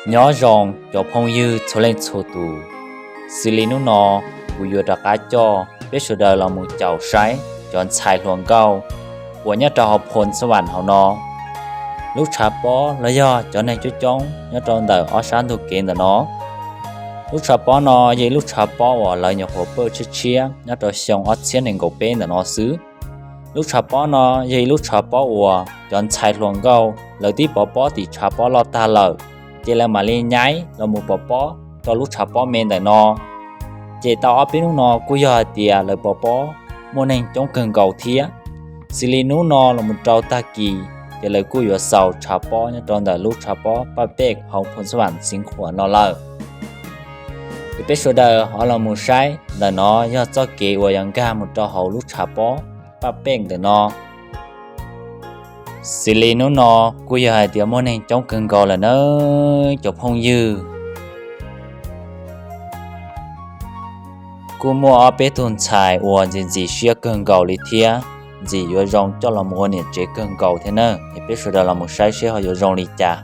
Nyob zoo cov phooj ywg txhua leej txhua tus, xws li hnub no kuv yuav rov qab coj peb sawv daws los mus caum saib cov ntxhais hluas nkauj uas nyob rau hauv Phoo Xab Vam hauv no, lub tshav pob los yog cov neeg coob coob nyob rau ntawm ob sab ntug kev ntawm no. Lub tshav pob no yog ib lub tshav pob uas lawv nyuam qhuav pawj tshiab tshiab nyob rau xyoo ob txhiab nees nkaum peb ntawm no xwb. Lub tshav pob no yog ib lub tshav pob uas cov ntxhais hluas nkauj lawv twb pov pob tim tshav pob loj tag lawm, ces lawv mam li nyaib los mus pov pob rau lub tshav pob me ntawm no. Ces tau ob peb hnub no kuj yog hais tias lawv pov pob muaj neeg coob kawg nkaus thiab. Xws li hnub no los mus rau tag kis, ces lawv kuj yuav xaus tshav pob nyob rau ntawm lub tshav pob Paj Pej hauv Phoo Xab Vam Xeev Khuam no lawm. Ces peb sawv daws ho los mus saib ntawm no yog txoj kev uas yuav nkag mus rau hauv lub tshav pob Paj Pej ntawm no. Xws li hnub no kuj yog hais tias muaj neeg coob kawg nkaus lawm na cov phooj ywg. Kuj muaj ob peb tug ntxhais uas ntxim ntxim siab kawg nkaus li thiab, ntxim yuav zoo coj los mus ua niam tsev kawg nkaus thiab na. Es peb sawv daws los mus saib seb ho yuav zoo li cas.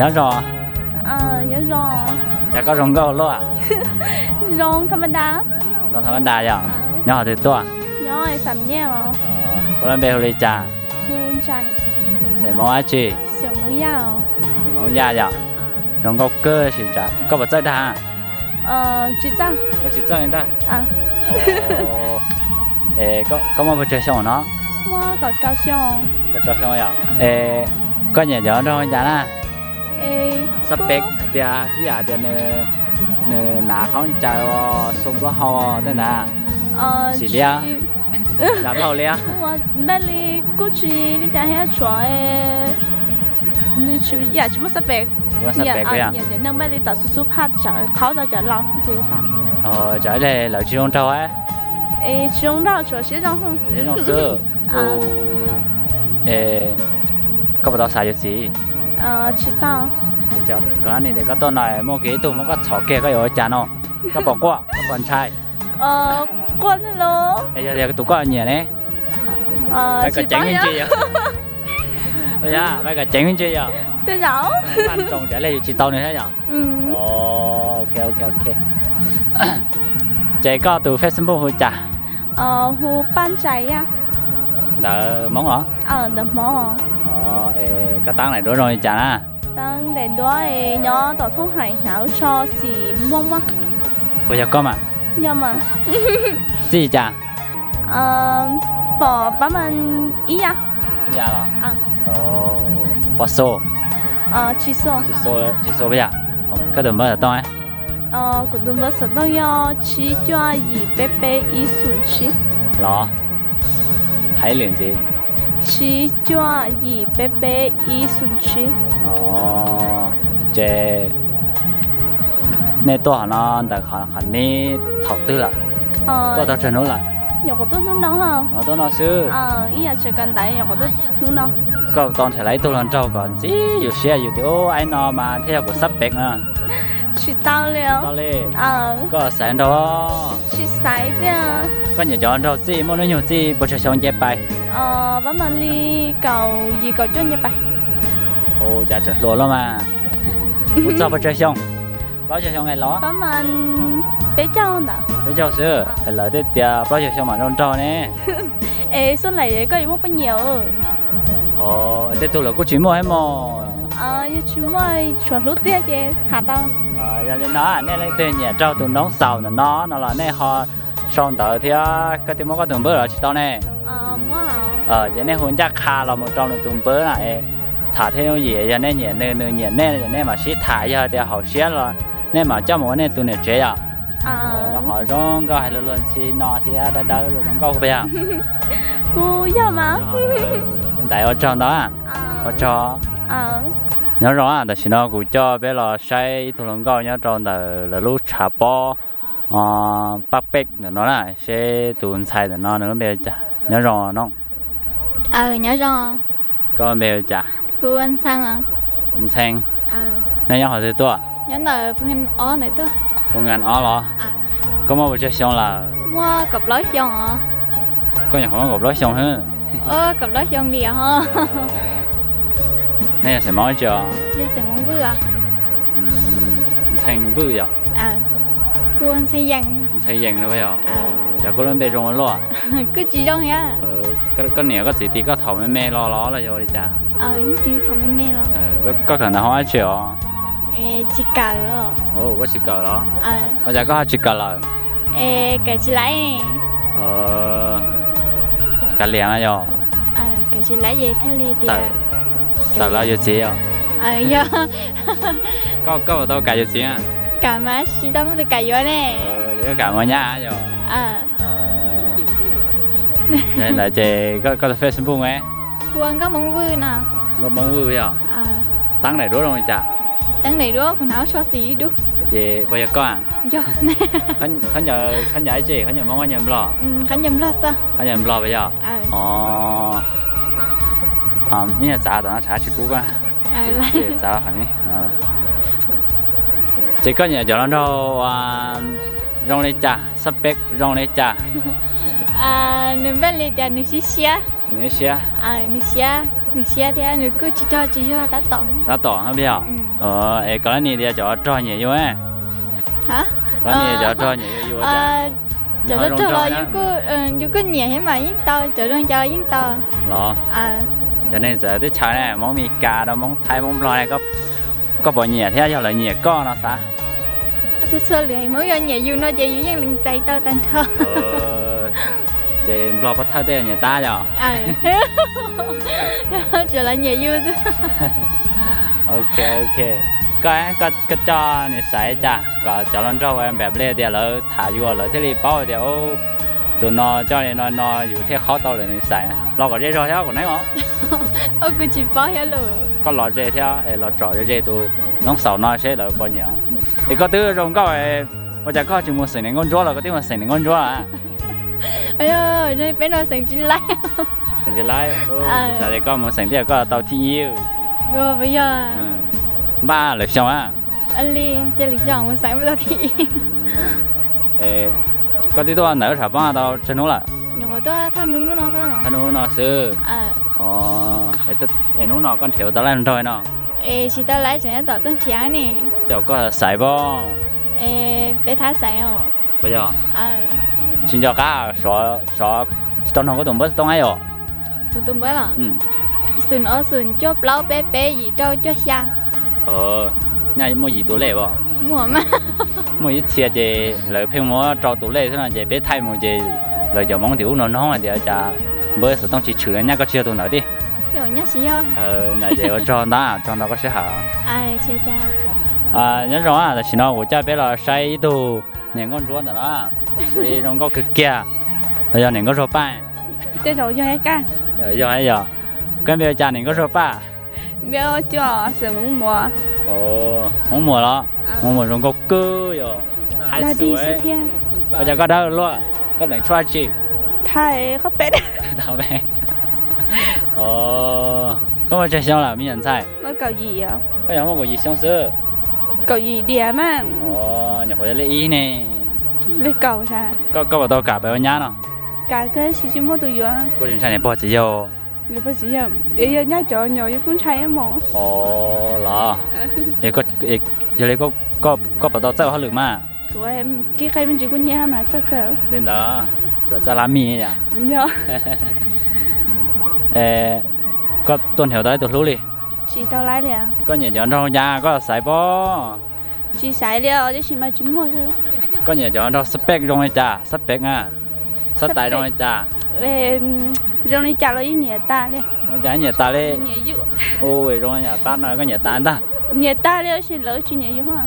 Nyob zoo. Cas koj zoo nkauj luaj? Zoo tham ma da. Zoo tham ma da yom. Nyob qhov twg tuaj? Koj lub npe hu li cas? Xeem Hmoob dab tsi? Xeem Hmoob Yaj yom. Zoo nkauj kawg, koj puas txawj dag? Koj tsis txawj ntag. Koj muaj puas tsawg xyoo no? Kaum rau xyoo yom. Koj nyiam cov nraug li cas na? Xab pem tias ib yam tias nws hnav khaub ncaws, xoo plaub hau tej ntawd. Xim liab, ncav plaub hau liab. Npaj li kuj tsis li cas thiab, tshuav nws tsis yam tsis muaj xab pem. Npaj li tam xub xub phaj tsawv qhaub tau cov laus. Cov ib leeg lawv tsis zoo nraug. Tsis zoo nraug, tshuav siab zoo. Zoo xwb. Koj puas tau xav yuav txiv? Tsis tau. Koj tuaj no muaj kiag ib tug muab koj txhom kiag koj yuav ua cas no? Koj puas quaj, koj puas ntshai? Quaj thiab los. Yog tias tus koj nyiam ne? Pais kom ceev me ntsis yom. Pais kom ceev me ntsis yom. Tej zaum. Paj Tsoos cov ib leeg yus tsis tau nws thiab yom. Ok, ok, ok. Ces koj tus Facebook hu cas? Hu Paj Ntsais Yaj. Ntawv Hmoob los? Ntawv Hmoob. Koj tab daim duab zoo li cas na? Tab daim duab nyob tom thoob hais hnav lub tsho xim muaj muaj. Puas yog koj mas? Yog mas. Txij li cas? Pom pab mas ib yam. Ib yam los? Pom xu? Tsis xu. Tsis xu, tsis xu puas yog? Koj tus npawb xov tooj? Kuv tus npawb xov tooj yog tsib cuaj yim peb peb ib xoom tsib. Los? Hais ib lwm ntxiv. Tsib cuaj yim peb peb ib xoom tsib. Ces nej tuaj qhov no ntawm qhov neb thaum twg lawm? Tuaj tau tsawg hnub lawm? Nyuam qhuav tuaj hnub no. Tuaj no xwb. Ib yam tseem kawm ntawv nyuam qhuav tuaj hnub no. Koj tau nrhiav lawv ib tug hluas nraug kom ntxim yus siab yus tias ub, aib no mas thiaj yog kuv xab pem na. Tsis tau li. Tsis tau li. Koj xaiv nraug. Tsis xaiv tiag. Koj nyiam cov nraug txij muaj hnub nyoog txij puas tsawg xyoo nce pais? Pab mam li kaum yim kaum cuaj nce pais. Ua cas tseem hluas luaj mas. Mus txog puas tsawg xyoo? Plaub caug xyoo los? Pab mam peb caug ntawd. Peb caug xwb es lawv thiaj tias plaub caug xyoo mam zoo nraug ne. Es xub laim koj yuav muaj poj niam. Tej tug lawv kuj tsis muaj thiab mog. Yog tsis muaj tshuav hlub tiag ces tham tau. Yog li no nej leej twg nyiam raug tus noob xaus ntawm no no los nej ho sau ntawv thiab. Koj twb muab koj tus npawb los tsis tau ne? Ces nej hu ncaj qha los mus rau nws tus npawb na, tham thiab yooj yim. Yog nej nyiam nws, nws nyiam nej, nej mam sib tham. Yog tias haum siab los nej mam coj mus ua nej tus niam tsev yom. Nyob qhov zoo nkauj hais lus luag ntxhi no thiab dawb dawb zoo nkauj puas yog? Kuv yog mas. Ntawd ua tsaug ntau, ua tsaug. Nyob zoo, tam sim no kuv coj peb los saib ib tug hluas nkauj nyob rau ntawm lawv lub tshav pob Paj Pej ntawm no na, seb tus ntxhais ntawm no nws lub npe cas. Nyob zoo no. Nyob zoo. Koj lub npe hu cas? Hu ua Ntxhee. Ntxhee. Nej nyob qhov twg tuaj? Nyob ntawm Phu Ngan ob ntawd tuaj. Phu Ngan ob los? Koj muaj pes tsawg xyoo lawm? Muaj kaum plaub xyoo os. Koj nyuam qhuav muaj kaum plaub xyoo hwb. Kaum plaub xyoo li os. Nej yog xeem Hmoob dab tsi os? Yog xeem Hmoob Vwj os. Ntxhee Vwj yog? Kuv ua Ntxhee Yees. Ntxhee Yees no yog? Yog koj lub npe zoo ua luaj. Kuj tsis zoo thiab. Koj niam koj txiv tis koj thaum me me los los los yog ua li cas? Tis thaum me me los. Koj kawm ntawv hauv dab tsi os? Tsis kawm. Koj tsis kawm los? Ua cas koj ho tsis kawm lawm? Kawm tsis laiv. Kav liam yog? Kawm tsis laiv ces thiaj li tias tawm los yuav txiv os. Yog. Koj puas tau kam yuav txiv? Kam mas tsis tau muaj tus kam yuav ne. Koj kam mus nyab yog? Ntawd ces koj tus Facebook ne? Hu ua Nkauj Hmoob Vwj no. Nkauj Hmoob Vwj yog? Teeb daim duab zoo li cas? Teeb daim duab kuv hnav tsho xim dub. Ces puas yog koj? Khaub ncaws dab tsi? Khaub ncaws Hmoob, khaub ncaws Nplog? Khaub ncaws Nplog xwb. Khaub ncaws Nplog puas yog? Os, ib nyuag txav tom no tshav tsis pub koj. Txav qhov ni. Ces koj nyiam cov hluas nraug zoo li cas, xab peb zoo li cas? Nws npaj li tias nws siab siab. Nws siab. Nws siab, nws siab thiab nws kuj tsis rog tsis yuag tab tom. Tab tom puas yog? Es koj lab nis tias cov rog nyiam yus. Koj lab nis cov rog nyiam yus. Cov rog los yus kuj nyiam thiab mas yeej tau, cov zoo cas los yeej tau. Los, cov neeg txawv teb chaws ne, Hmoob Mes Kas rau Hmoob Thaib Hmoob Nplog ne, koj puas nyiam thiab yog lawv nyiam koj no xav? Txhua txhua lwm Hmoob yog nyiam yus no ces yus yeej lees txais tau tag nrho. Ces Nplog pab thawj tej nyiam tab yog? Tsuas lawv nyiam yus. Ok, ok. Koj, koj coj nws xaiv cas kom cov hluas nraug ua npam li tias lawv tham yus lawv thiaj li paub tias tus no coj li no no yus thiaj qhaub tau lawm nws xaiv. Los kom ze zog thiab kuv neeb os. Kuv tsis paub thiab los. Koj los ze thiab es los tsom ze ze tus noob xaus no seb lawv puas nyiam. Es koj twb zoo nkauj, ua cas koj tsis mus xeem niam nkauj ntsuab los koj twb mus xeem niam nkauj ntsuab? Peb no xeem tsis laib. Xeem tsis laib. Kuv xav tias koj mus xeem thiab koj tau thib ib. Puas yog? Npaj lwm xyoo a. Li, cia lwm xyoo mus xeem puas tau thib ib. Koj twb tuaj ntawm lub tshav pob tau tsawg hnub lawm? Nyuam qhuav tuaj thawj hnub no xwb. Thawj hnub no xwb. Es hnub no koj nrhiav tau lawm nraug no? Es tsis tau lawm, tseem tab tom tuaj nrhiav ne. Cas koj xaiv pob? Es peb thab xaiv os. Puas yog? Tsis nco qab, sov tsis tau nug koj tus npawb xov tooj na yom? Kuv tus npawb los? Xoom ob xoom cuaj plaub peb peb yim rau cuaj xya. Nyaj muaj yim tus lej as? Muaj mas. Muaj ib txhia ces lawv pheej muab rau tus lej xwb no ces peb thaij mus ces lawv cov Hmoob tim ub nug noog hais tias cas npawb xov tooj tsis tshwm, nyaj koj tsis yog tus ntawd tiag. Nyaj tsis yog. Ces ua tsaug ntau, tsaug ntau koj sij hawm. Nyob zoo, tam sim no kuv coj peb los saib ib tug niam nkauj ntsuab ntawm no, zoo nkauj kawg kiag. Los yog niam nkauj Zuag Paj? Tej zaum yog. Yog, yog. Koj npe ua cas niam nkauj Zuag Paj? Npe ua Cua, xeem Hmoob Muas. Hmoob Muas los? Hmoob Muas zoo nkauj kawg yog. Hais xwb thiab. Ua cas koj dawb luaj, koj lees tshuaj tsi? Thaij qhov peb. Koj muaj tsawg xyoo lawm me nyuam ntxhais? Muaj kaum yim. Koj yog muaj kaum yim xyoo xwb? Kaum yim diam mas. Nyuam qhuav yog lej ib ne. Lej kaum. Koj puas tau kam pab ua nyab no? Kam kawg, tsis muaj tus yuav. Koj tsis ntshai niam pog txiv yawg? Niam pog txiv yawg, yog nyab cov nyuam yus kuj ntshai ib mus. Los, yog li koj puas tau txawj hauj lwm mas? Kuv kib qe me ntsis kuj nyiam mas txawj kawg. Li ntawd, tsuas txawj lab mis yom? Yog. Koj tuaj nrhiav tau ib tug hlub li? Tsis tau lab li. Koj nyiam cov nraug cas koj xaiv pob. Tsis xaiv li os, tab sis mas tsis muaj xwb. Koj nyiam cov nraug xab pem zoo li cas? Xab pem a, xab tais zoo li cas? Zoo li cas los yeej nyiam tas li. Cas nyiam tas li? Ua zoo li yam tab no koj nyiam tas ntag. Nyiam tas li, tab sis lawv tsis nyiam yus.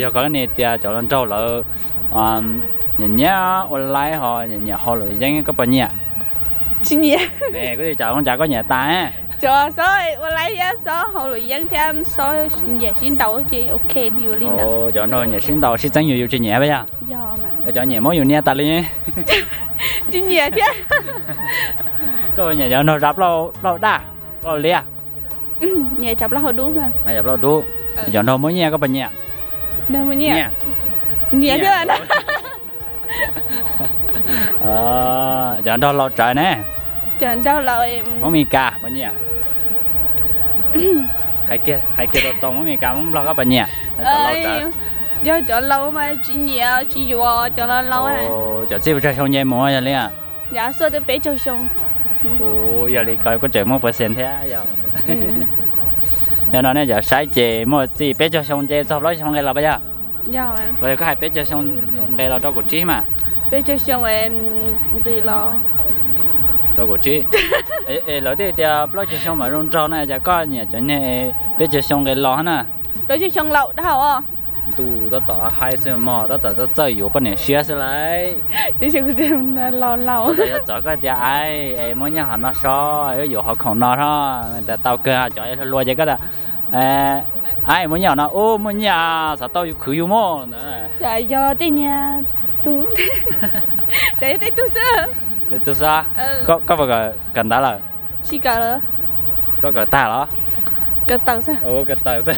Yog koj ne tias cov nraug lawv nyiam nyiam ua laib ho nyiam haus luam yeeb koj puas nyiam? Tsis nyiam. Kuv twb cov zoo cas koj nyiam tas. Cov xob ua laib thiab xob haus luam yeeb thiab xob nyiam sib ntaus ces ok li ntawd. Cov nraug nyiam sib ntaus sib txeeb yus, yus tsis nyiam puas yog? Yog, cov nyiam muab yus nias tas li. Tsis nyiam thiab. Koj puas nyiam cov nraug zas plaub daj, plaub liab? Nyiam cov plaub hau dub. Cov plaub dub. Cov nraug muaj nyiaj koj puas nyiam? Nyiam thiab. Cov nraug laus tsawv ne? Cov nraug laus, Hmoob Mes Kas puas nyiam? Hais kiag tau tau, Hmoob Mes Kas, Hmoob Nplog koj puas nyiam? Yog cov laus mas tsis nyiam tsis yuav cov laus laus. Cov txij pes tsawg xyoo nce mus yog li? Yav xub twb peb caug xyoo. Yog li ko kuj tseem muaj pes xees thiab yog? Yog no nej cov saib ces muaj txij peb caug xyoo nce txog plaub caug xyoo nqis los puas yog? Los yog koj hais peb caug xyoo nqis los rau kaum tsib mas. Peb caug xyoo nqis los rau kaum tsib. Es lawv thiaj tias plaub caug xyoo mas zoo nraug na, cas koj nyiam cov neeg peb caug xyoo nqis los na? Plaub caug xyoo laus dhau. Ntuj, tab tom hais xwb mog, tab tom txawj yuav poj niam siab xwb lauj. Laus laus. Yog txov koj tias, Ai, es muaj nyiaj hov no so, wb yuav hov khoom no hos, tas tau kawg cov hluas hluas ces koj tias, Ai, muaj nyiaj hov no, ub, muaj nyiaj, xav tau yus khwv yus mog. Yog tej niag tug, tej tug xwb. Tej tug xwb. Koj puas kawm ntawv lawm? Tsis kawm lawm. Koj kawm tag los? Kawm tawm xwb. Kawm tawm xwb.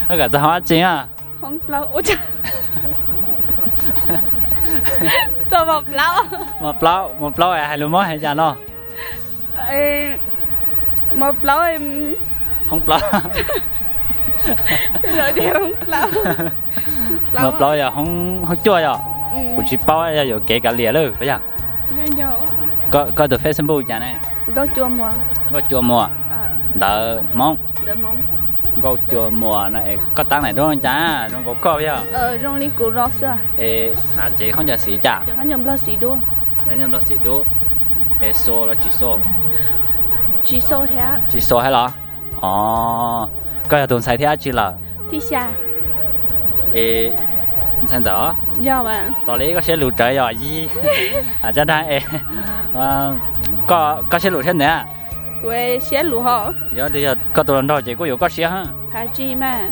Koj kawm txog hov dab tsi na? Hoob plaub. Hoob plaub, hoob plaub hais lus Hmoob hais cas no? Hoob plaub. Hoob plaub. Hoob plaub yog hoob cuaj yog? Kuv tsis paub, yog yuam kev kav liam lawm puas yog? Koj tus Facebook cas ne? Nkauj Cua Muas. Ntawv Hmoob. Nkauj Cua Muas no es koj tab nais dub cas zoo nkaus koj puas yog? Es hnav cev khaub ncaws xim cas? Ncaws Nplog xim dub. Es xo los tsis xo? Tsis xo thiab. Tsis xo thiab los? Os, koj yog tus ntxhais thib dab tsi lawm? Thib xya. Es ntxhais ntxawm os? Yog mas. Tos li koj siab lug tsawv yog yig. Tsa dag es koj siab lug siab ntev? Kuv siab lug hos. Yog tias yog koj tus hluas nraug ces kuj yuav koj siab. Has tsis mas.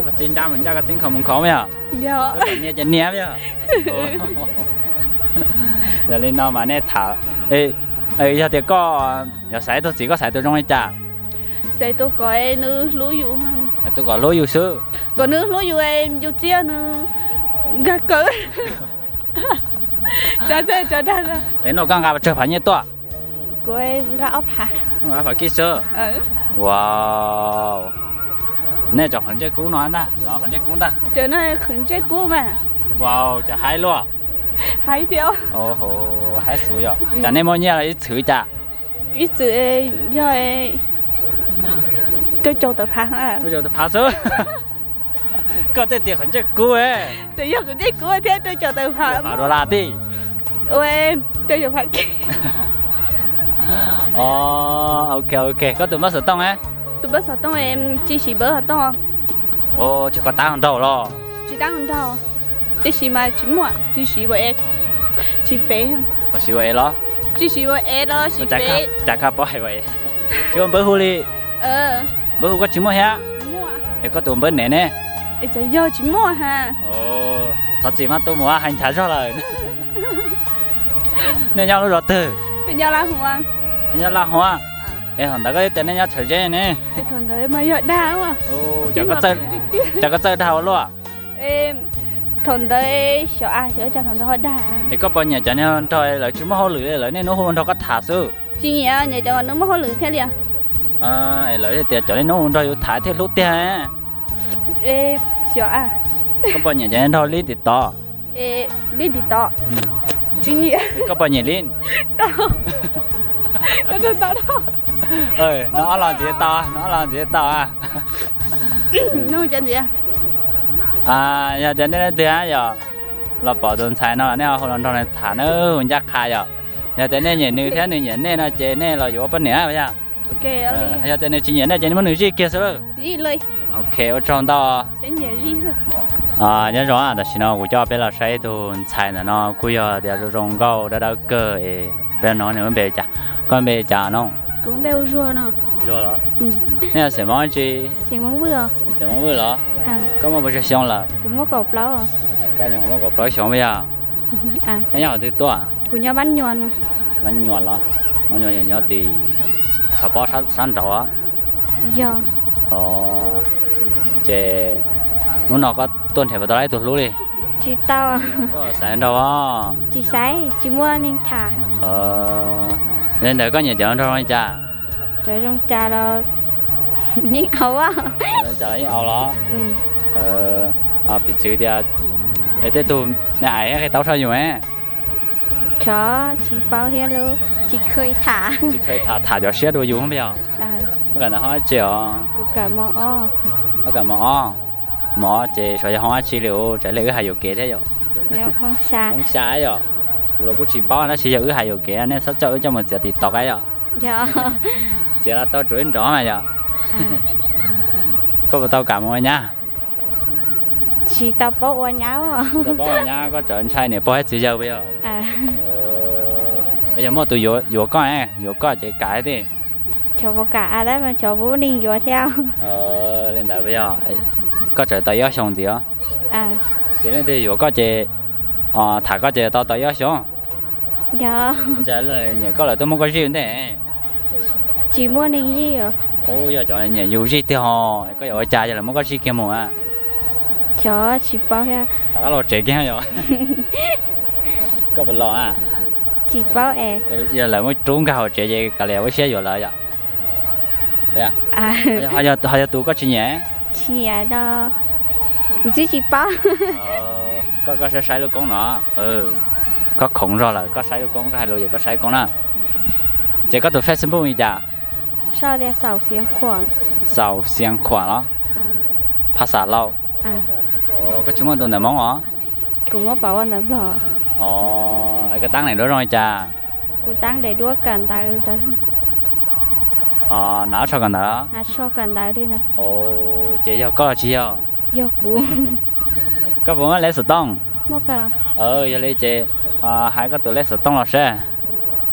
Koj txib ncaj mus ncaj, koj txib nkhaus mus nkhaus yog? Yog. Koj nias ces nias yog? Yog li no mas nej tham. Yog tias koj yuav xaiv ib tug txiv koj xaiv tus zoo li cas? Xaiv tus kom nws hlub yus. Tus kom hlub yus xwb. Kom nws hlub yus, yus txiv nws nkag kawg. Es no koj nqa tsawg phav nyiaj tuaj? Kuv nqa ob phav. Nqa ob phav kib xwb. Wow. Nej cov qhov ntsej kub no ntag, los qhov ntsej kub ntag. Cov no qhov ntsej kub mas. Wow, cov haib luaj. Haib thiab. Haib xwb yog. Cas nej muaj nyiaj los ib txwm cas? Ib txwm yog rau caum tawm phav. Rau caum tawm phav xwb. Koj tej tias qhov ntsej kub. Txawm yog qhov ntsej kub thiab rau caum tawm phav. Phav dollar tij. Ua rau caum phav kib. Ok ok, koj tus npawb xov tooj? Tus npawb xov tooj, tsis siv npawb xov tooj. Ces koj tab hau nraug los? Tsis tab hau nraug, tab sis mas tsis muaj, tsis siv ua es, tsis fev. Siv ua es los? Tsis siv ua es los, siv fev. Cas koj paub hais ua es? Tsis ua npawb hu li? Npawb hu koj tsis muaj thiab? Es koj tus npawb nev ne? Es txawm yog tsis muaj ha. Thov txim mas, tuaj mus hais nchav zog lawm. Nej nyob lub zos twg? Nyob Laj Huab. Es thaum ntawd koj tias nej nyob Txhawm Zeb ne? Thaum ntawd mas yog dag. Cas koj txawj dag ua luaj? Thaum ntawd xyov a, xyov cas thaum ntawd ho dag. Es koj puas nyiam cov niag nraug lawv tsis muaj hauj lwm li, lawv niaj hnub hu nrog koj tham xwb? Tsis nyiam, nyiam cov uas nws muaj hauj lwm thiaj li. Es lawv thiaj tias cov niaj hnub hu nrog yus tham thiaj hlub tiag. Xyov a. Koj puas nyiam cov niag nraug lib TikTok? Lib TikTok. Tsis nyiam. Koj puas nyiam lib? No ob los ntxiv tau, no ob los ntxiv tau. Nug cov ntxiv. Yog tias nej leej twg yog los pom tus ntxhais no nej ho hu los nrog nws tham na, hu Ncaj Qha yom. Yog tias nej nyiam nws thiab nws nyiam nej no ces nej los yuav ua poj niam yog. Yog tias nws tsis nyiam nej ces nej muab nws zij kiag xwb lawm. Ok, ua tsaug ntau. Nyob zoo, tam sim no kuv coj peb los saib tus ntxhais ntawm no kuj yog tias zoo zoo nkauj dawb dawb kawg es peb hnov nws lub npe li cas. Koj npe li cas no? Nej yog xeem Hmoob tsi? Xeem Hmoob Vwj los? Koj muaj puas tsawg xyoo lawm? Koj muaj kaum plaub xyoo puas yog? Nyob qhov twg tuaj? Mab Nyuam los? Mab Nyuam nyob tim Tshav Pob sab nraud. Ces hnub no koj tuaj nrhiav puas tau ib tug hlub li? Tsis tau. Koj xaiv nraug? Tsis xaiv, tsis muaj neeg tham. Yog li ntawd koj nyiam cov nraug zoo li cas? Cov zoo cas los yeej au. Cas los yeej au los? Piv txwv tias tej tug me ais qi taub tshaj yus. Xyov, tsis paub thiab lub, tsis kheev tham. Tsis kheev tham, tham cov siab dua yus mas yog. Koj kawm ntawv hoob dab tsi os? Koj kawm mos ob. Mos ob ces xyov yog hoob dab tsi li, tsam ib pliag wb hais yuam kev thiab yom. Hoob xya yom. Kuv los kuj tsis paub tab sis yog wb hais yuam kev nej txhob coj wb coj mus txiav TikTok yom. Txiav los tau tsuav ib nrov mas yom. Koj puas tau kam mus ua nyab? Tsis tau paub ua nyab. Tsis tau paub ua nyab, koj tseem ntshai niam pog thiab txiv yawg puas yog? Yog muaj tus yuav koj, yuav koj ces kam thiab. Xyov puas kam, tab mas xyov puas muaj neeg yuav thiab. Li ntawd puas yog? Koj tseem tau ib ob xyoos ntxiv os. Ces leej twg yuav koj ces tham koj ces tau tau ib ob xyoos. Yog. Nyiam koj lawm tuaj muab koj zij ua ntej? Tsis muaj neeg zij os. Yog cov nyiam yus zij tiag ho, koj yuav ua cas yog lawv muab koj zij kiag mus a? Xyov, tsis paub thiab. Rov qab los tsev kiag yom. Koj puas los a? Tsis paub es. Yog lawv muab rub nkag hauv tsev ces kav liam ua siab yuav lawv yom. Ho yog tus koj tsis nyiam? Tsis nyiam no, kuv twb tsis paub. Koj, koj saib saib lub koob no. Koj khoom zog lawm, koj saib lub koob, koj hais lus ces koj saib koob na. Ces koj tus Facebook li cas? Xaus Xiav Khuam los? Phas Xas Lauj. Koj tsis muaj tus ntawm Hmoob os? Kuv muab pauv ua ntawm Nplog. Koj tab daim duab zoo li cas? Kuv tab daim duab kawm ntawv. Hnav tsho kawm ntawv? Hnav tsho kawm ntawv li ntawd. Ces yog koj los tsis yog? Yog kuv. Koj puas muaj lej xov tooj? Yog li ces hais koj tus lej xov tooj los seb.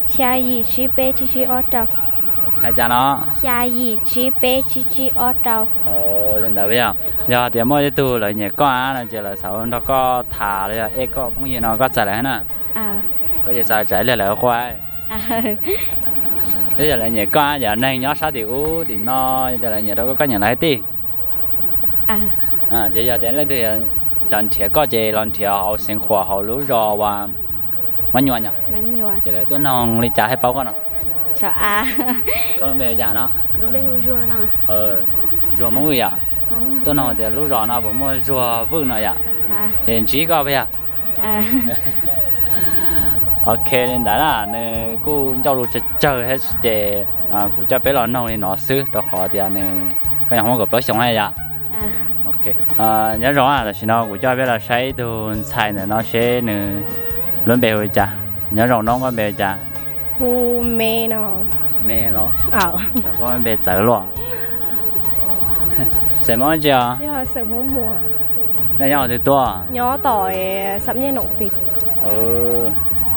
Xya yim tsib peb tsib tsib ob rau. Hais cas no? Xya yim tsib peb tsib tsib ob rau. Li ntawd yog, yog tias muaj ib tug lawv nyiam koj no ces lawv xav ua nrog koj tham los yog ej koj phooj ywg no koj txais lawv na? Koj yeej txais, tsam ib pliag lawv quaj. Twb yog lawv nyiam koj, yog neeg nyob sab tim ub tim no, yog tias lawv nyiam rau koj, koj nyiam lawv tij. Ces yog tias leej twg yog nrhiav koj ces los nrhiav hauv Xeev Khuam hauv lub zos uas Mab Nyuam yom. Ces lawv tuaj noog li cas thiaj paub koj no? Koj lub npe yam no? Zuag Hmoob Vwj yom. Tuaj noog tias lub zos no puas muaj Zuag Vwj no yom. Ces ntsib koj puas yog? Ok, li ntawd na, nws kuj ncauj lus tsawg tsawg thiab ces kuv coj peb los noog li no xwb rau qhov tias nws, koj nyuam qhuav muaj kaum plaub xyoo thiab yom. Nyob zoo, tam sim no kuv coj peb los saib ib tug ntxhais ntawm no seb nws lub npe hu li cas. Nyob zoo noob, koj npe hu li cas? Hu Me no. Me los? Koj npe txawv luaj. Xeem Hmoob tsi os? Nej nyob qhov twg tuaj?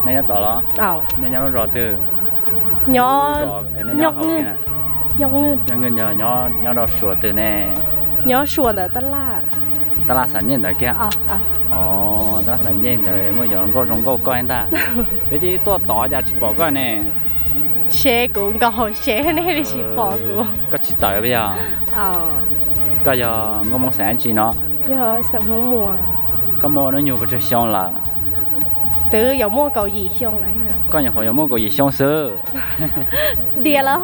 Nej nyob tod los? Nej nyob lub zos twg? Nyob rau suav twg ne? Nyob suav ntawd, Tab Laj Xam Nyej ntawd kiag. Tab Laj Xam Nyej ntawd muaj cov nkauj zoo nkauj koj ntag. Peb twb tuaj tod cas tsis pom koj ne? Tsev kuv nkaus hauv tsev nej li tsis pom kuv. Koj tsis tawm puas yog? Koj yog nkauj Hmoob xeem dab tsi no? Koj muaj hnub nyoog puas tsawg xyoo lawm? Twb yuav muaj kaum yim xyoo lawm. Koj nyuam qhuav yuav muaj kaum yim xyoo xwb. Diam lawm.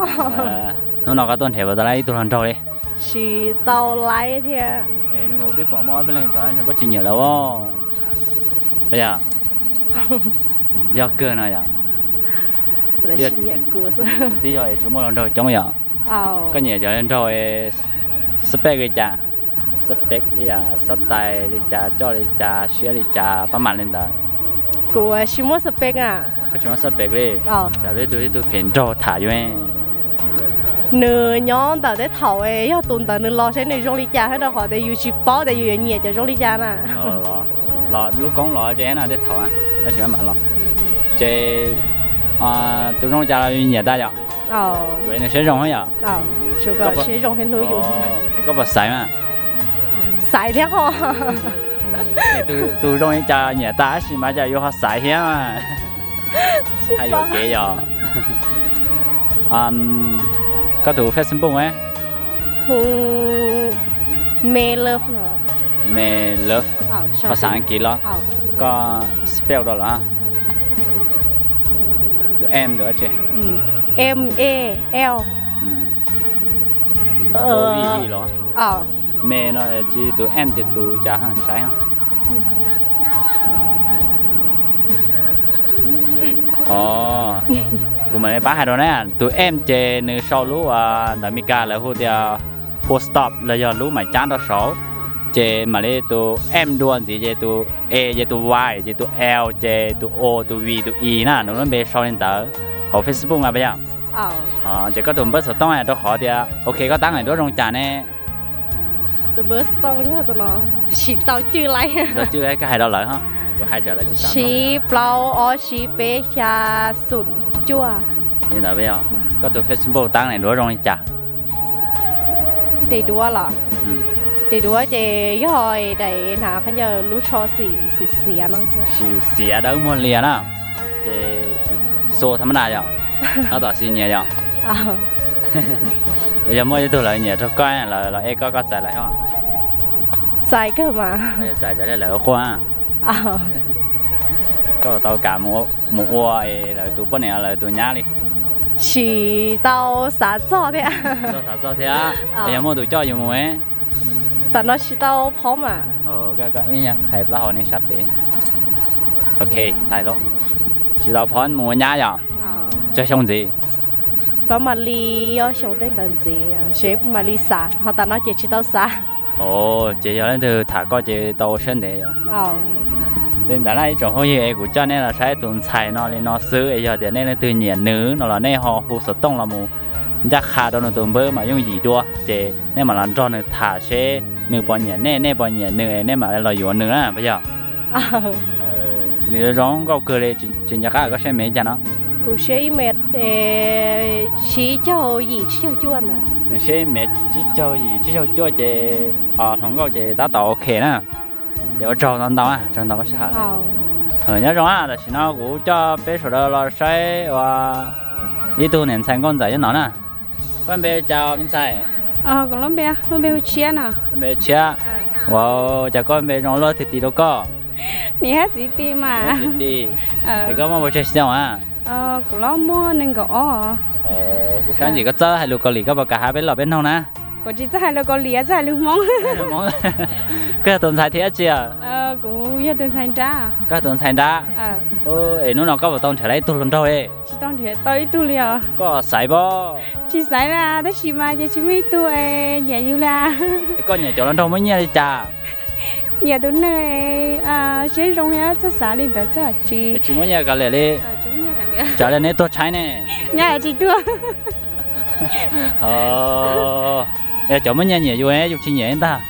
Hnub no koj tuaj nrhiav puas tau laib ib tug hluas nraug li? Tsis tau laib thiab. Twb pom muaj ob peb leeg tod, koj tsis nyiam lawv os? Yog kawg no yom. Twb yog es tsis muaj hluas nraug coob yom. Koj nyiam cov hluas nraug spec li cas? Xab pem ib yam xab tais li cas, coj li cas, siab li cas, pab mam li ntawd. Kuv tsis muaj xab pem a. Koj tsis muaj xab pem li? Tsam ib tug ib tug phem nraug tham yus. Nws nyob ntawm tej thaum, yog tus ntawd nws los saib nws zoo li cas thiab, rau qhov tias yus tsis paub tias yus yuav nyiam cov zoo li cas na. Los lub koob los tsev na tej thaum, tab sis mam los. Ces tus zoo li cas los yus nyiam tas yom? Nws siab zoo yom? Koj puas xaiv mas? Xaiv thiab ho. Tus zoo li cas nyiam tas tab sis mas cas yuav ho xaiv thiab mas. Hais yuam kev yom. Koj tus Facebook? Me Love no. Me Love. Ho xav kiv los? Koj spell rau los? Tus M tus tsi? M A L. Los me no tsis tus M ces tus cas saib. Kuv mam li pab hais rau na, tus M ces nws sau lub ntawm Meskas lawv hu tias full stop los yog lub maim cab rau saud, ces mam li tus M dua ntxiv ces tus A ces tus Y ces tus L ces tus O tus V tus E na, nws lub npe sau li ntawd hauv Facebook mas puas yog? Ces koj tus npawb xov tooj rau qhov tias ok koj tab meeg duab zoo cas ne? Tus npawb xov tooj yog tus no, tsis tau cwj laij. Tsis tau cwj laij, koj hais rau lawv ho, kuv hais tsam lawv tsis xav. Tsib plaub ob tsib peb xya xoom cuaj. Li ntawd puas yog? Koj tus Facebook tab meeg duab zoo li cas? Daim duab los? Daim duab ces yog daim hnav khaub ncaws lub tsho xim xiav no. Xim xiav dawb muag lias na. Ces xua thab mab daj yom, tab tom xis nyias yom. Yog muaj ib tug lawv nyiam rau koj, lawv los ej koj, koj txais lawv ho? Txais kawg mas. Txais cov li lawv quaj. Koj tau kam mus ua lawv tus poj niam lawv tus nyab li? Tsis tau xav txog thiab. Tsis tau xav txog thiab. Yog muaj tus coj yus mus? Tam no tsis tau phob mas. Ib nyuag qhais plaub hau neb sab pem. Ok, lais lawm. Tsis tau phob mus ua nyab yom? Tsawg xyoo ntxiv? Pab mam li ob xyoo tej ntawd ntxiv, seb mam li xav, ho tam no ces tsis tau xav. Ces yog leej twg tham koj ces tau ua siab ntev yom? Li ntawd na ib tsoom phooj ywg es kuv coj nej los saib tus ntxhais no li no xwb es yog tias nej leej twg nyiam nws no los nej ho hu xov tooj los mus ncaj qha rau nws tus npawb mas yooj yim dua ces nej mam los nrog nws tham seb nws puas nyiam nej, nej puas nyiam nws es nej mam li los yuav nws na puas yog? Nws zoo nkauj kawg li, tsis nco qab koj siab mev cas no? Kuv siab ib mev tsib caug yim tsib caug cuaj ntawd. Nws siab ib mev tsib caug yim tsib caug cuaj ces hluas nkauj ces tab tom ok na. Ces ua tsaug ntau ntau, tsaug ntau koj sij hawm. Nyob zoo, tam sim no kuv coj peb sawv daws los saib ua ib tug niam ntxhais nkauj ntxawm nyob no na. Koj npe cas me ntxhais? Kuv lub npe, lub npe hu Tshiab no. Npe Tshiab. Ua cas koj npe zoo luaj, txiv ti rau koj? Niam thiab txiv ti mas. Txiv ti. Es koj muaj pes tsawg xyoo a? Kuv los muaj nees nkaum ob. Kuv saib ntxim koj txawj hais lus Kaus Lim, koj puas kam hais peb los peb noog na? Kuv tsis txawj hais lus Kaus Lim, txawj hais lus Hmoob. Koj yog tus ntxhais thiab tsis? Kuv yog tus ntxhais nrab. Koj yog tus ntxhais nrab. Es hnub no koj puas tau nrhiav tau ib tug hluas nraug li? Tsis tau nrhiav tau ib tug li os. Koj xaiv pob? Tsis xaiv li, tab sis mas ces tsis muaj ib tug nyiam yus li. Es koj nyiam cov hluas nraug muaj nyiaj li cas? Nyiam tus neeg siab zoo thiab txawj xav li ntawd txawj tsis. Tsis muaj nyiaj kav liam li. Tsam li neb tuag tshaib ne. Nyab tsis tuag. Yog cov muaj nyiaj nyiam yus, yus tsis nyiam ntag.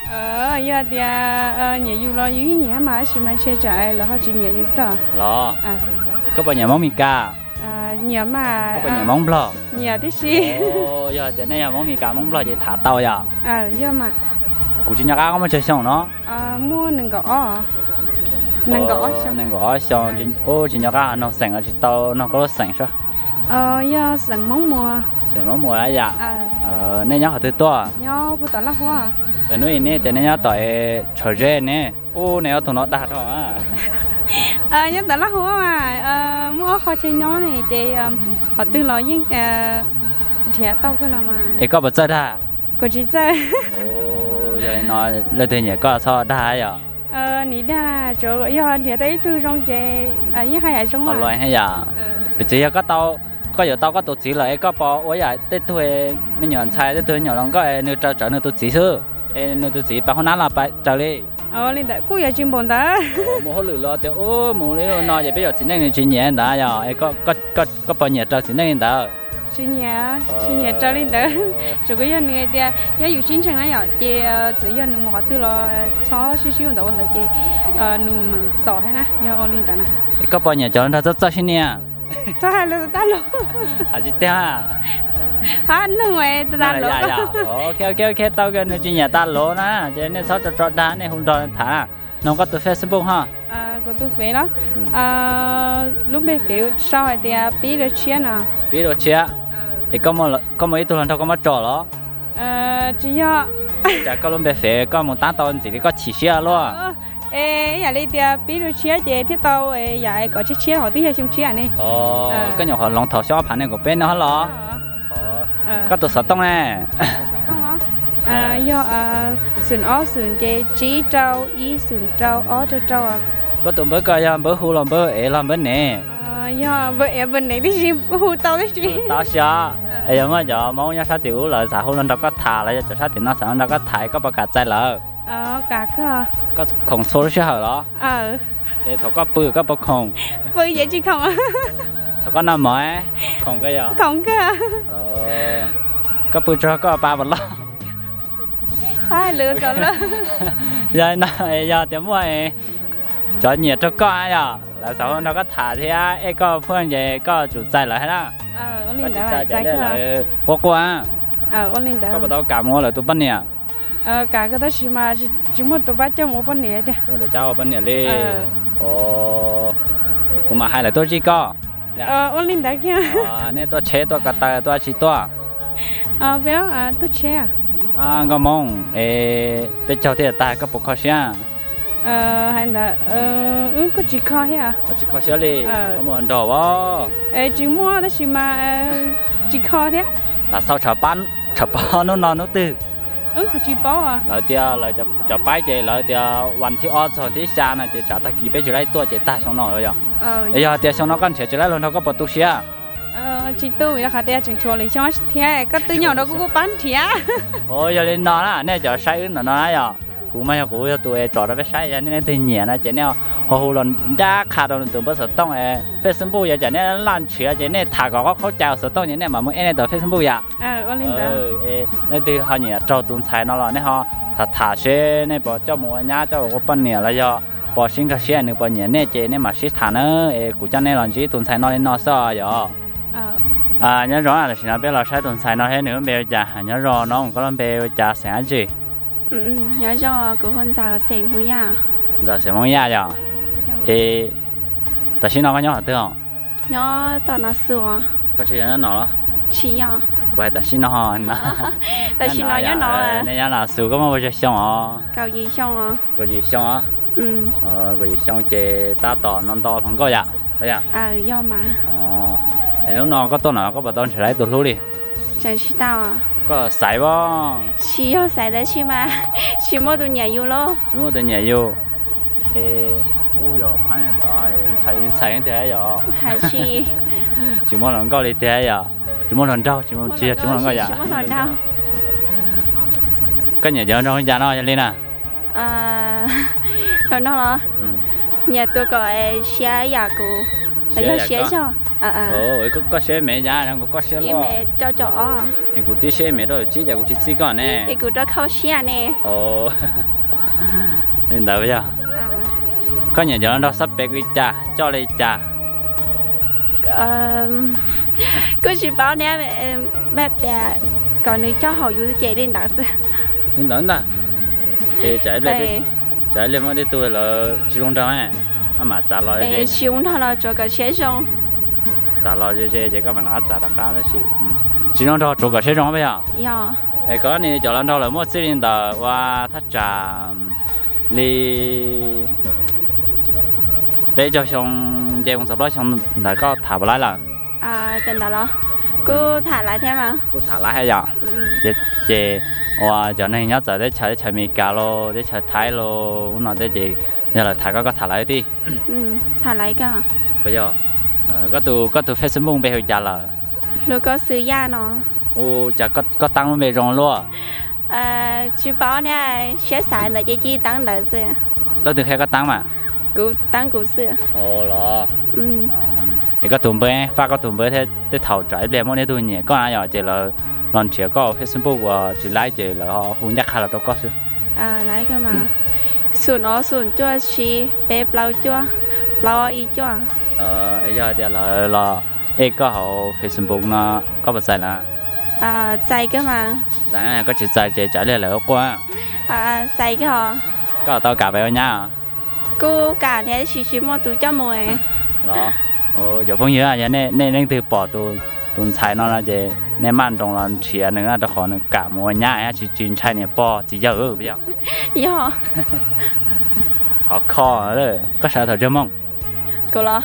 Yog tias nyiam yus los yus yeej nyiam mas, tab sis mas ntshe tsam lawv ho tsis nyiam yus xwb. Los, koj puas nyiam Hmoob Mes Kas? Nyiam mas. Koj puas nyiam Hmoob Nplog? Nyiam tib si. Yog tias nej yog Hmoob Mes Kas Hmoob Nplog ces tham tau yom? Yog mas. Kuv tsis nco qab koj muaj tsawg xyoo no? Muaj nees nkaum ob. Nees nkaum ob xyoo. Nees nkaum ob xyoo, tsis nco qab noog xeem los tsis tau noog koj lub xeem sab. Yog xeem Hmoob Muas. Xeem Hmoob Muas lawm yom? Nej nyob qhov twg tuaj? Nyob puag tom Laj Huab. Hnub ib nej tias nej nyob tom Tshawv Zeb ne. Ub, nej ob tug no dag dhau. Nyob tom Laj Huab mas, muaj ob qho chaw nyob ne ces qhov twg los yeej nrhiav tau kawg los mas. Es koj puas txawj dag? Kuv tsis txawj. Yog li no leej twg nyiam koj txhob dag yom? Nim dag, tsuav yog nrhiav tau ib tug zoo ces yeej haj yam zoo. Yog, piv txwv yog koj tau, koj yuav tau koj tus txiv lawm es koj puas ua yam tej tug me nyuam ntxhais, tej tug me nyuam hluas nkauj es nws raws tsawv nws tus txiv xwb? Nws tus txiv pab hoob nab los pab raws li? Li ntawd kuj yog tsis npaum ntawd. Mus hauj lwm los tias ub mus li no ces peb cov txiv neej nws tsis nyiam ntawd yog? Koj puas nyiam raws txiv neej li ntawd? Tsis nyiam, tsis nyiam raws li ntawd. Tsuas kuv yog nws hais tias nyob yus sib ntseeg na yom, ces txawm yog nws mus qhov twg los txhob sib sib ua ntawd ua ntawd ces nws meem xom thiab na, yog ua li ntawd na. Es koj puas nyiam cov hluas nraug txawj txawj sib nias? Txhob hais lus tas lus. Hais tsis tiag. Hab nug tas lus. Ok ok ok, tau, nws tsis nyiam tas lus na, ces nej txhob tso tso dag, nej hu nrog tham. Noog koj tus Facebook ho. Kuv tus fev los? Lub npe fev sau hais tias Pib Dua Tshiab no. Pib Dua Tshiab. Es koj muaj ib tug hluas nraug koj muab tso los? Tsis yog. Cas koj lub npe fev koj mus tab tau ntxim li koj chim siab luaj. Es ib yam li tias Pib Dua Tshiab ces thiaj tau yam kom tshiab tshiab hov twb yog xyoo tshiab ne. Koj nyuam qhuav hloov thaum xyoo ob phav nees nkaum peb no los? Koj tus xov tooj ne? Yog xoom ob xoom ces tsib rau ib xoom rau ob rau rau. Koj tus npawb ko yog npawb hu los npawb ev los npawb nev? Yog npawb ev npawb nev tib si, hu tau tib si. Tau xyov. Es yog muaj cov Hmoob nyob sab tim ub lawv xav hu los nrog koj tham los yog cov sab tim no xav los nrog koj tham koj puas kam txais lawv? Koj khoom txhua lub sij hawm los? Es thaum koj pw koj puas khoom? Pw ces tsis khoom. Thaum koj noj mov khoom koj yog? Khoom kawg. Koj pw tsuag koj pa puas loj? Yog no yog tias muaj cov nyiam rau koj yog lawv xav hu nrog koj tham thiab ej koj phuaj ces koj tsum txais lawv hab na. Koj tsis txais ces lawv quaj quaj. Koj puas tau kam mus ua lawv tus poj niam? Kam kawg tab sis mas tsis muaj tus pab coj mus ua poj niam tiag. Ua poj niam li. Kuv mam hais lawv tuaj zij koj. Ua li ntawd kiag. Nej tuaj tsheb tuaj ko taw tuaj tsis tuaj? Peb tuaj tsheb. Nkauj Hmoob, es peb caug thiaj tag koj puas kho siab? Hais ntawd wb kuj tsis kho thiab. Koj tsis kho siab li? Koj muaj nraug as? Tsis muaj tab sis mas tsis kho thiab. Lam xauj tshav pob hnub no hnub twg? Wb kuj tsis paub. Lawv tias lawv cov paib ces lawv tias vas thib ob txog thib xya no ces tsam tag kis peb tsis laib tuaj ces tag xyoo no yog? Es yog tias xyoo no koj nrhiav tsis laib luag nraug koj puas tu siab? Tsis tu, yog qhov tias tseem tshuav lwm xyoo thiab koj twb nyob rau kuj kuj pab nrhiav. Yog li no na nej cov saib wb ntawm no na yog kuv mas yog kuv yog tus es tsom rau peb saib, yog nej leej twg nyiam no ces nej ho hu los ncaj qha rau nws tus npawb xov tooj, Facebook yog cas nej laj nrhiav ces nej tham kom qhov khaub cai xov tooj ces nej mam mus ej nej tus Facebook yom. Nej leej twg ho nyiam raug tus ntxhais no los nej ho tham tham seb nej puas coj mus ua nyab coj mus ua poj niam los yog puas sib nkag siab nws puas nyiam nej ces nej mam sib tham na. Es kuv coj nej los ntsib tus ntxhais no li no xwb yog. Nyob zoo, tam sim no peb los saib tus ntxhais no thiab nws lub npe ua cas? Nyob zoo no, koj lub npe ua cas, xeem dab tsi? Nyob zoo, kuv hu Ntxawm xeem Hmoob Yaj. Ntxawm xeem Hmoob Yaj yog? Es tam sim no koj nyob qhov twg os? Nyob tom Nav Xus. Koj tsis yog nyob no los? Tsis yog. Kuv hais tam sim no. Tam sim no nyob no. Nej nyob Nav Xus koj muaj ua zog xyoo os? Kaum yim xyoo os. Kaum yim xyoo os? Kaum yim xyoo ces tab tom no nto hluas nkauj yom? Yog mas. Es hnub no koj tuaj no koj puas tau nrhiav tau ib tug hlub li? Tseem tsis tau. Koj xaiv as? Tsis yog xaiv tab sis mas tsis muaj tus nyiam yus lauj. Tsis muaj tus nyiam yus. Es ub yog phab tod ntxhais ntxhais tiag yog? Hais tsis. Tsis muaj hluas nkauj li tiag yog? Tsis muaj hluas nraug, tsis yog tsis muaj hluas nkauj yom? Koj nyiam cov nraug li cas no yog li na? Hluas nraug los? Nyiam tus kom siab yam kuv, los yog siab zog. Koj siab me cas, koj siab loj. Es kuv twb siab me rau tsib cas kuv tsis txij koj ne. Es kuv rau khau siab ne. Li ntawd yog. Koj nyiam cov nraug xab pem li cas, coj li cas? Kuj tsis paub ne, maj tias kom nws coj haum yus ces li ntawd xwb. Li ntawd ntag. Es tsam ib pliag muaj tej tug lawv tsis zoo nraug, maj mam txav los. Tsis zoo nraug los tsuav kom siab zoo. Txav los ze ze ces koj mam rov qab txav rov qab tab sis tsis zoo nraug tsuav kom siab zoo puas yog? Yog. Es koj ne cov hluas nraug lawv muaj txij li ntawd ua thaj tsam li peb caug xyoo nce mus txog plaub xyoo ntawd koj tham puas laib lawm? Cov ntawd los kuj tham laib thiab mas. Kuj tham laib thiab yom? Ces ua cov neeg nyob txawv teb chaws, teb chaws Amelikas los teb chaws Thaib los ub no tej ces yog lawv tham koj koj tham lawv tij? Tham laib koj. Puas yog? Koj tus Facebook npe hu cas lawm? Hlub koj xwb Yaj no. Ua cas koj tab lub npe zoo luaj? Tsis paub thiab, siab xav ntawd ces cia li teeb ntawd xwb. Leej twg qhia koj teeb mas? Kuv teeb kuv xwb. Los, es koj tus npawb, faj koj tus npawb thiab tej thaum tsam ib pliag muaj ib tug nyiam koj na yom, ces lawv los nrhiav koj Facebook uas tsis laib ces lawv hu ncaj qha los rau koj xwb. Xoom ob xoom cuaj tsib peb plaub cuaj plaub ib cuaj. Yog hais tias lawv los ej koj hauv Facebook no koj puas txais lawv? Txais kawg mas. Txais, koj tsis txais ces tsam ib pliag lawv quaj. Txais kawg. Koj tau kam pem ua nyab? Kuj kam thiab tab sis tsis muaj tus coj mus. Los, cov phooj ywg, yog nej leej twg pom tus ntxhais no no ces nej maj nroos los nrhiav nws na, rau qhov nws kam mus ua nyab thiab tsis tsis ntshai niam pog txiv yawg. Yog. Qhov kho, koj sawv thaum tsawg moos? Kuv los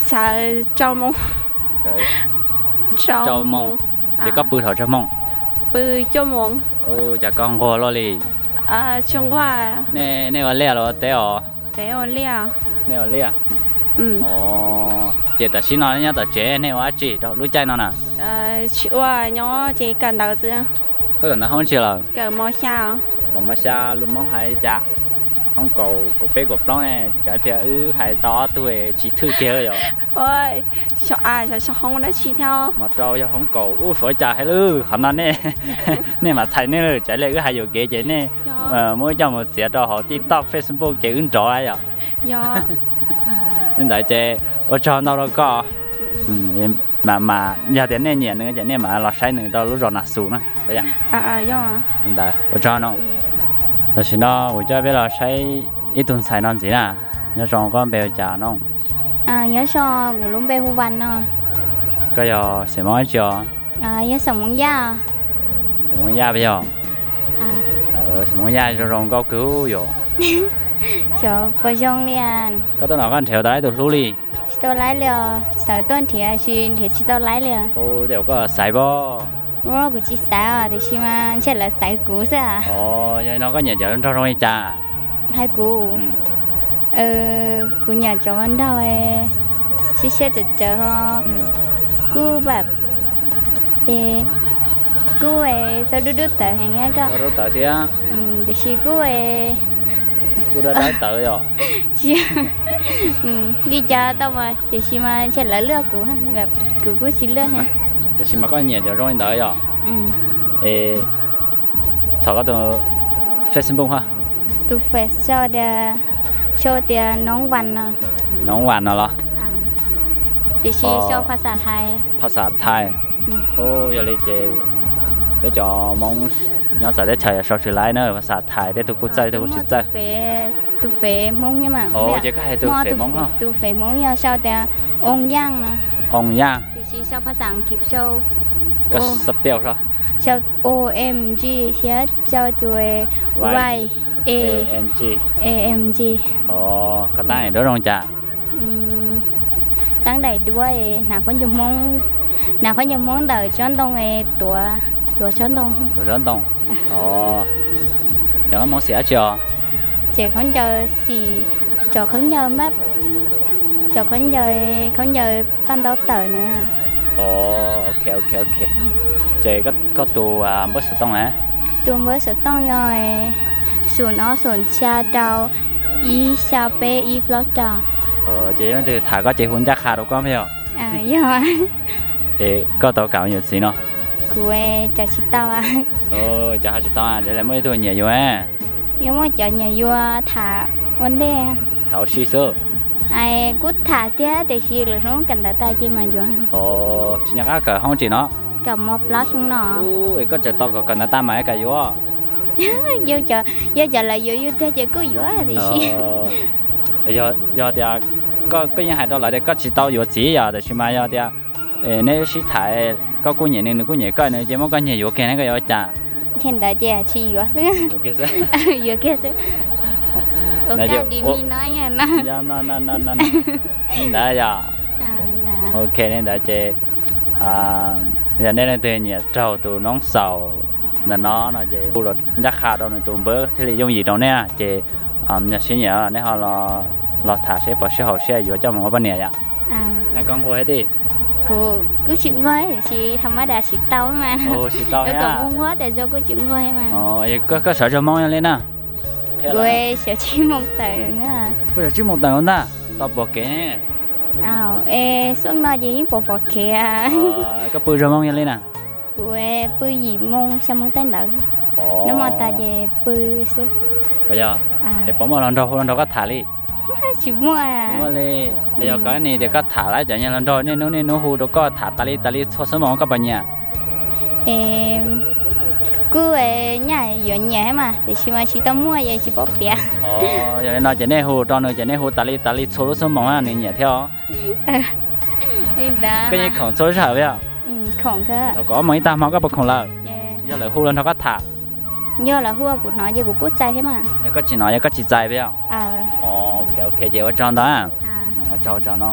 sawv rau moos. Rau moos. Ces koj pw thaum tsawg moos? Pw cuaj moos. Cas koj nquag luaj li? Tsis nquag. Nej ua liaj los ua teb os? Teb ua liaj. Nej ua liaj. Ces tam sim no nyob tom tsev nej ua dab tsi rau lub caij no na? Tsis ua, nyob ces kawm ntawv xwb. Koj kawm ntawv hoob tsi lawm? Kawm mos xya. Kawm mos xya lus Hmoob hais li cas? Hoob kaum, kaum peb kaum plaub ne, tsam ib pliag wb hais tau ob tug tsis thwj kiag yom. Xyov, xyov hoob dab tsi thiab. Mos rau yog hoob kaum ub, suav cas hais lawm qhov no nej, nej mam txhais nej lawm, tsam ib pliag wb hais yuam kev ces nej muab wb coj mus txiav rau hauv TikTok, Facebook ces wb nrov yom. Li ntawd ces ua tsaug ntau rau koj. Mas yog tias nej nyiam nws ces nej mam los saib nws rau lub zos Nas Xus na. Li ntawd ua tsaug no. Tam sim no kuv coj peb los saib ib tug ntxhais no ntxiv na. Nyob zoo, koj npe hu cas no? Nyob zoo, kuv lub npe hu Vas no. Koj yog xeem Hmoob dab tsi os? Yog xeem Hmoob Yaj. Xeem Hmoob Yaj puas yog? Xeem Hmoob Yaj zoo zoo nkauj kawg yom. Xyov puas zoo li. Koj tuaj no koj nrhiav tau laib tus hlub li? Tsis tau laib li os, xav tuaj nrhiav sis nrhiav tsis tau laib li os. Tej zaum koj xaiv pob? Kuv tsis xaiv os, tiam sis mas ntshe lawv xaiv kuv xwb. Yog li no koj nyiam cov nraug zoo li cas? Hais kuv, kuv nyiam cov nraug siab siab tawv tawv ho, kuj kuj txawj dub dub tawv heev thiab, tiam sis kuj kuj dawb dawb tawv yom. Li cas tau mas, tiam sis mas ntshe lawv luag kuv, kuv kuj tsis luag thiab. Tiam sis mas koj nyiam cov zoo li ntawd yom. Thov koj tus Facebook ho. Tus Face sau tias, sau tias Noob Vas no. Noob Vas no los? Tiam sis sau phas xas Thais. Phas xas Thais. Yog li ces peb cov Hmoob nyob txawv teb chaws yog sau tsis laib na, phas xas Thais tej tug kuj txawj tej tug kuj tsis txawj. Tus Face Hmoob, ces koj hais tus Face Hmoob no. Tus Face Hmoob yog sau tias Oo Yaj no. Oo Yaj. Tiam sis sau phas xas Askiv sau, koj sau peb sau, sau O M G thiab sau tus Y A M G. Koj tab daim duab zoo cas? Tab daim duab hnav khaub ncaws Hmoob, hnav khaub ncaws Hmoob ntawm tsob ntoo, tuav, tuav tsob ntoo. Tuav tsob ntoo. Cov Hmoob xim dab tsi os? Ces khaub ncaws xim, cov khaub ncaws mas, cov khaub ncaws, khaub ncaws paj ntaub tawm na. Ok, ok, ok. Ces koj tus npawb xov tooj na? Tus npawb xov tooj yog xoom ob xoom xya rau ib xya peb ib plaub rau. Ces yog leej twg tham koj ces hu ncaj qha rau koj yog? Yog. Es koj tau kam yuav txiv no? Kuv tseem tsis tau. Cov ho tsis tau, lawv muaj ib tug nyiam yuav. Yuav muaj cov nyiam yuav tham ua ntej. Tham ua si xwb. Kuj tham thiab tiam sis lwm hnub kawm ntawv tas ces mas yuav. Tsis nco qab kawm hoob tsis no? Kawm mos plaub xyoo no. Es koj tseem tau kawm, kawm ntawv tas mas kam yuav. Yog cov lawv yuav yus tiag ces kuj yuav tiam sis. Yog tias koj yeej hais rau lawv tias koj tsis tau yuav txiv yom, tiam sis mas yog tias neb sib tham, koj kuj nyiam nws, nws kuj nyiam koj, nws ces muab koj nyiag yuav kiag ne, koj yuav ua cas? Ces ntawd ces tsis yuav xwb. Yuav kiag xwb. Ua kaj di mi no. Li ntawd yom. Ok, li ntawd ces yog nej leej twg nyiam raug tus noob xaus ntawm no no ces hu los ncaj qha rau nws tus npawb thiaj li yooj yim rau nej, ces yog siab nyiam nej ho los tham seb puas sib haum siab yuav coj mus ua poj niam yom. Nyob koj nquag thiab tij. Kuv kuj tsis nquag, tsis tham ma das siv tau mas. Siv tau, kom nquag nquag tas zog kuj tsis nquag mas. Koj sawv zog moo yog li na? Kuv sawv tsib moos tawm. Kuv sawv tsib moos tawm ntag, tau pom kev. Es xub no ces yeej pom pom kev. Koj pw zog moo yog li na? Kuv pw yim moos xya moos tej ntawd. Noj hmo tas ces pw xwb. Yog, es puas muaj hluas nraug hu hluas nraug koj tham li? Tsis muaj. Muaj li. Yog koj nim tias koj tham lawv cov nyuag hluas nraug niaj hnub niaj hnub hu rau koj tham tas li tas li txhua xub moos koj puas nyiam? Kuj nyiam, yuav nyiam thiab mas tiam sis mas tsis tau muaj es tsis paub piav. Yog li no ces nej hu rau nws ces nej hu tas li tas li txhua lub xub moos nws nyiam thiab os. Koj yeej khoom txhua lub sij hawm thiab? Thaum koj ob moos ib tag hmo koj puas khoom lawm? Yog lawv hu los nrog koj tham? Yog lawv hu kuv hnov ces kuv kuj txais thiab mas. Yog koj tsis hnov yog koj tsis txais thiab? Ok ok ces ua tsaug ntau. Ua tsaug ua tsaug no.